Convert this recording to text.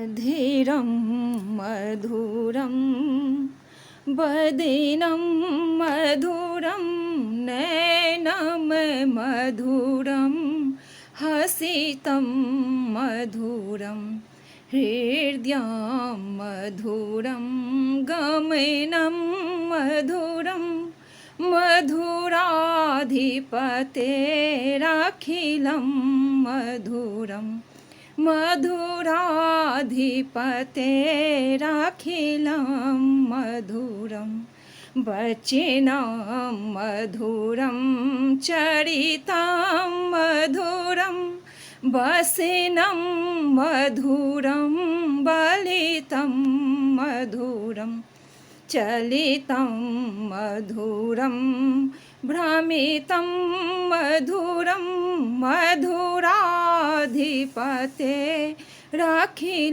अधीरं मधुरं बदिनं मधुरं नयनं मधुरं हसितं मधुरं हृदयं मधुरं गमनं मधुरं मधुराधिपतेरखिलं मधुरं मधुराधिपतेरखिलं मधुरं वचनं मधुरं चरितं मधुरं वसनं मधुरं बलितं मधुरं चलितं मधुरं भ्रमितं मधुरं मधुराधिपते राखी।